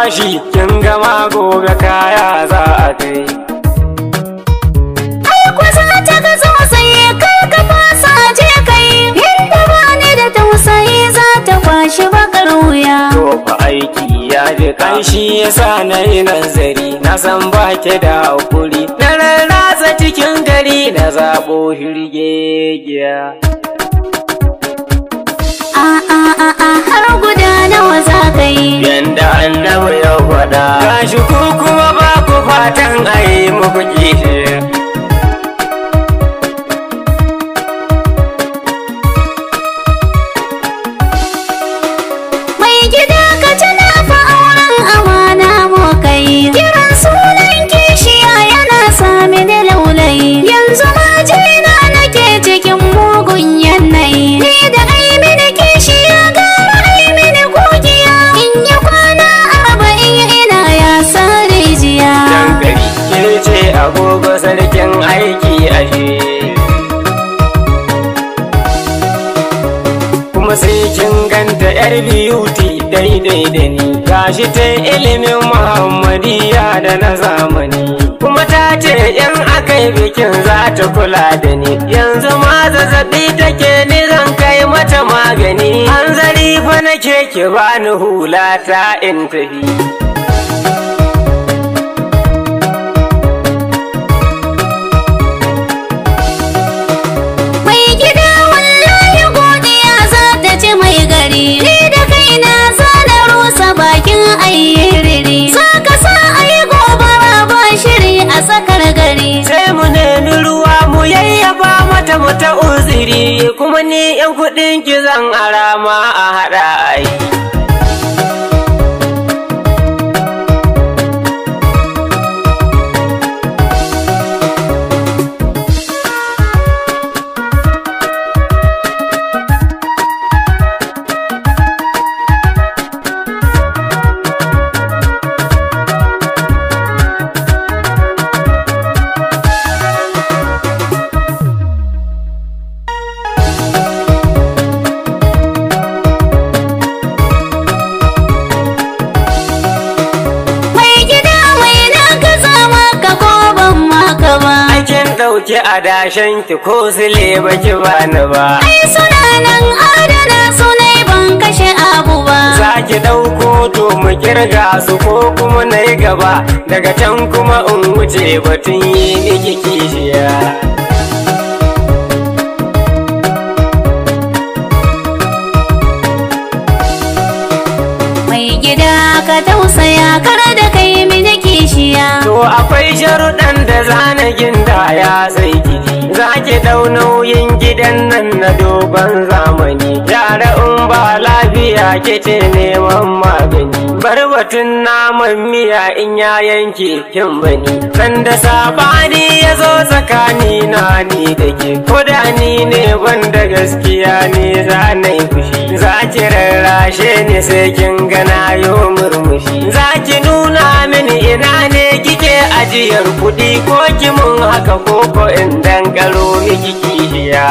bashi kin gama gobe kaya za a kai. Ai ko za ta ga sosai kar ka fasa je kai. Yadda ba ni da tausayi za ta kwashi bakar wuya. To fa aiki ya ji kanshi yasa na yi nazari na san ba ki da hakuri. Na rarrasa cikin gari na zaɓo hirgegiya. A a a a har guda nawa za ka yi? Yanda annabi ya faɗa. Gashi ku kuma ba ku fatan a yi muku kishi. Mai gida ka tuna fa auren amana mu kai. Kiran sunan kishiya yana sami da laulayi. Yanzu ma jina nake cikin mugun yanayi. Ni da ai mini kishiya gara ai mini kugiya. In yi kwana 40 ina ya sare jiya. Dankali ke ce agogo sarkin aiki ashe. Kuma sai kin ganta yar beauty daidai da ni. Gashi ta ilimin Muhammadiyya da na zamani. Kuma ta ce in aka yi bikin za ta kula da ni. Yanzu ma zazzaɓi take ni zan kai mata magani. Hanzari fa nake ki bani hula ta in tafi. Mai gida wallahi godiya za ta ci mai gari. Ni da kaina za na rusa bakin ayyiriri. Za ka sa ayi gobara ba shiri a tsakar gari. Sai mu nemi ruwa mu yayyafa mata mu ta uziri. Kuma ni yan kuɗin ki zan arama a haɗa ai. Mai gida mai na gaza maka ko ban maka ba. Aikin ɗauki adashen ki ko sile baki bani ba. Ai suna nan adana sunai ban kashe abu ba. Za ki ɗauko to mu kirga su ko kuma na yi gaba. Daga can kuma in wuce batun yi miki kishiya. Mai gida ka tausaya kar da kai mini kishiya. To akwai sharuɗan da zana gindaya sai kiji. Za ki ɗau nauyin gidan nan na dogon zamani. Yara in ba lafiya ke ce neman magani. Bar batun naman miya in ya yanke kin bani. Sanda sabani ya zo tsakani na ni da ke. Ko da ni ne wanda gaskiya ne za na yi fushi. Za ki rarrashe ni sai kin gana yo murmushi. Za ki nuna mini ina ne kike ajiyar kuɗi ko ki mun haka ko ko in dankalo miki kishiya.